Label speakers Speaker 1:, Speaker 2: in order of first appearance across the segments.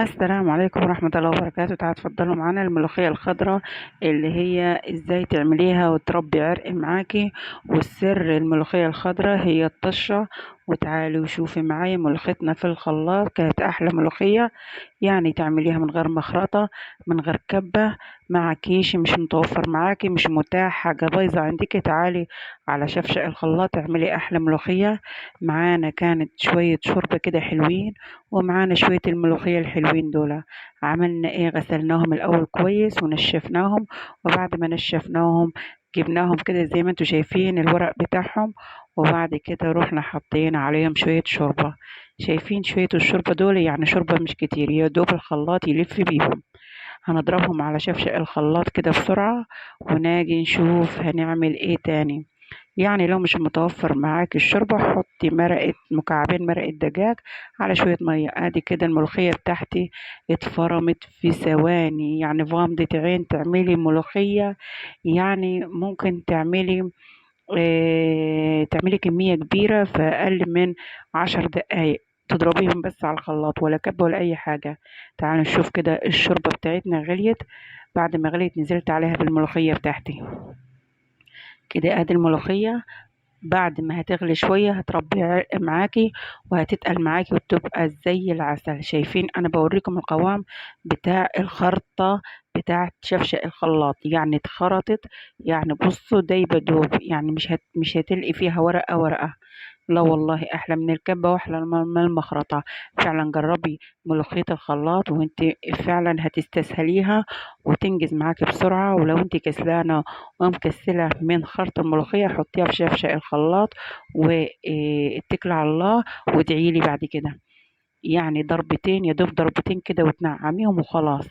Speaker 1: السلام عليكم ورحمة الله وبركاته. تعالوا اتفضلوا معانا الملوخية الخضراء اللي هي ازاي تعمليها وتربي عرق معاكي. والسر الملوخية الخضراء هي الطشة. وتعالوا شوفي معايا ملوخيتنا في الخلاط، كانت احلى ملوخية، يعني تعمليها من غير مخرطة، من غير كبة، مع كيش مش متوفر معاكي، مش متاح، حاجة بايظة عندك، تعالي على شفشق الخلاط اعملي احلى ملوخية. معانا كانت شوية شوربة كده حلوين، ومعانا شوية الملوخية الحلوين دول. عملنا ايه؟ غسلناهم الاول كويس ونشفناهم، وبعد ما نشفناهم جبناهم كده زي ما انتوا شايفين الورق بتاعهم، وبعد كده رحنا حاطين عليهم شوية شوربة. شايفين شوية الشوربة دول؟ يعني شوربة مش كتير، يا دوب الخلاط يلف بيهم. هنضربهم على شفشق الخلاط كده بسرعة وناجي نشوف هنعمل ايه تاني. يعني لو مش متوفر معاك الشوربة حطي مرقة، مكعبين مرقة دجاج على شوية مية. ادي كده الملوخية بتاعتي اتفرمت في ثواني، يعني في غمضة عين تعملي ملوخية. يعني ممكن تعملي كمية كبيرة في أقل من 10 دقايق، تضربيهم بس على الخلاط، ولا كبة ولا أي حاجة. تعالوا نشوف كده الشوربة بتاعتنا غليت. بعد ما غليت نزلت عليها بالملوخية بتاعتي كده. ادي الملوخية بعد ما هتغلي شوية هتربي عرق معاكي وهتتقل معاكي وتبقى زي العسل. شايفين انا بوريكم القوام بتاع الخرطة بتاعت شفشق الخلاط، يعني اتخرطت، يعني بصوا دايبة دوب، يعني مش هتلقي فيها ورقة ورقة. لا والله احلى من الكبة واحلى من المخرطة. فعلا جربي ملوخية الخلاط وانت فعلا هتستسهليها وتنجز معاكي بسرعة. ولو انت كسلانة ومكسلة من خرط الملوخية حطيها في شفشق الخلاط واتكلي على الله وادعيلي بعد كده. يعني ضربتين، يا دوب ضربتين كده وتنعميهم وخلاص.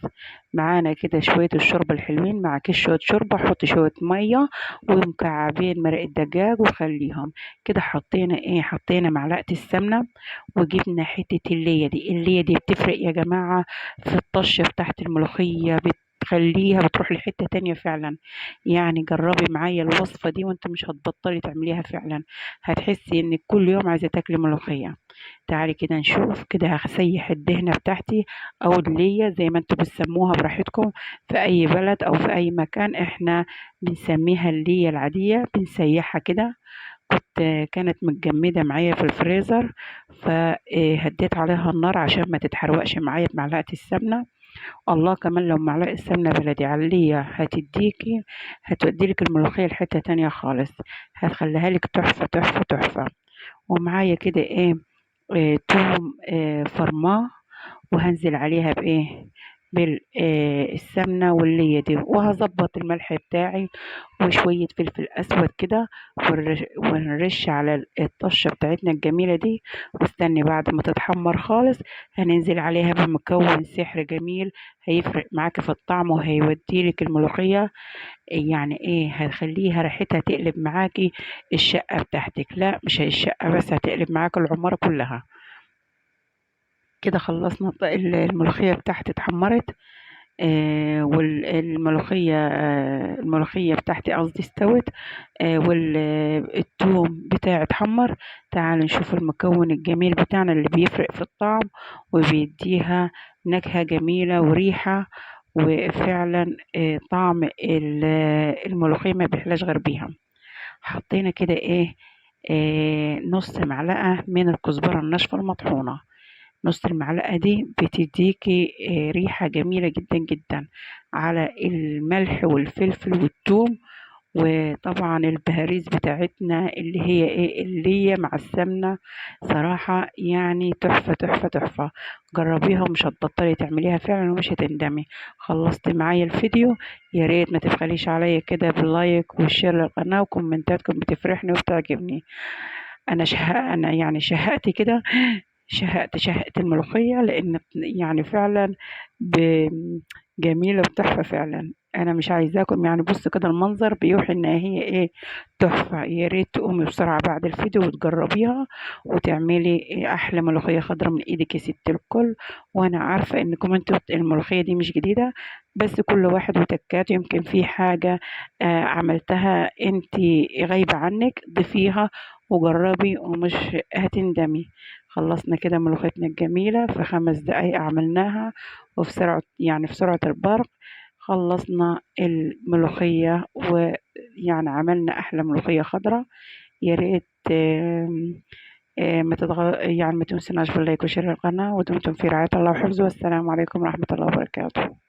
Speaker 1: معانا كده شوية الشوربة الحلوين، معاكي شوية شوربة حطي شوية مية ومكعبين مرق الدجاج وخليهم كده. حطينا ايه؟ حطينا معلقة السمنة وجبنا حتة اللية دي. اللية دي بتفرق يا جماعة في الطشة بتاعت الملوخية، بتخليها بتروح لحتة تانية فعلا. يعني جربي معايا الوصفة دي وانت مش هتبطلي تعمليها، فعلا هتحسي انك كل يوم عايزة تاكلي ملوخية. تعالي كده نشوف كده. هسيح الدهنة بتاعتي او اللية زي ما انتوا بتسموها براحتكم في اي بلد او في اي مكان، احنا بنسميها اللية العادية. بنسيحها كده، كانت متجمدة معايا في الفريزر، فهديت عليها النار عشان ما تتحرقش معايا بمعلقة السمنة. الله كمان لو معلقة السمنة بلدي علية هتوديلك الملوخية لحتة تانية خالص، هتخليها لك تحفة تحفة تحفة. ومعايا كده ايه؟ توم، فرماه، وهنزل عليها بايه؟ بالسمنة واللية دي، وهظبط الملح بتاعي وشوية فلفل أسود كده، ونرش على الطشة بتاعتنا الجميلة دي. واستني بعد ما تتحمر خالص هننزل عليها بمكون سحر جميل هيفرق معاكي في الطعم وهيوديلك الملوخية، يعني ايه؟ هتخليها ريحتها تقلب معاكي الشقة بتاعتك. لا مش هي الشقة بس، هتقلب معاكي العمارة كلها. كده خلصنا الملوخية بتاعتي اتحمرت، والملوخية، الملوخية بتاعتي قصدي استوت، والثوم بتاعي اتحمر. تعالوا نشوف المكون الجميل بتاعنا اللي بيفرق في الطعم وبيديها نكهة جميلة وريحة، وفعلا، طعم الملوخية ما بيحلاش غير بيها. حطينا كده ايه؟ نص معلقة من الكزبرة الناشفة المطحونة. نص المعلقة دي بتديكي، ريحة جميلة جدا جدا على الملح والفلفل والثوم، وطبعا البهاريز بتاعتنا اللي هي ايه؟ اللي هي مع السمنة. صراحة يعني تحفة تحفة تحفة. جربيها ومش هتبطلي تعمليها فعلا ومش هتندمي. خلصت معايا الفيديو، يا ريت ما تبخليش عليا كده باللايك والشير للقناة، وكومنتاتكم بتفرحني وبتعجبني. انا شهقت، انا يعني شهقت كده، شهقت شهقت الملوخية، لان يعني فعلا جميلة وتحفة فعلا. انا مش عايزاكم يعني بصوا كده المنظر بيوحي ان هي ايه؟ تحفة. يا ريت تقومي بسرعة بعد الفيديو وتجربيها وتعملي احلى ملوخية خضراء من ايدك يا ست الكل. وانا عارفة انكم انتوا الملوخية دي مش جديدة، بس كل واحد وتكاته، يمكن في حاجة، عملتها انت غايبة عنك ضيفيها وجربي ومش هتندمي. خلصنا كده ملوخيتنا الجميلة في 5 دقايق عملناها، وفي سرعة، يعني في سرعة البرق خلصنا الملوخية، ويعني عملنا أحلى ملوخية خضراء. يا ريت ما تضغ-، يعني ما تنسوناش بال like و share القناة، ودمتم في رعاية الله وحفظه، والسلام عليكم ورحمة الله وبركاته.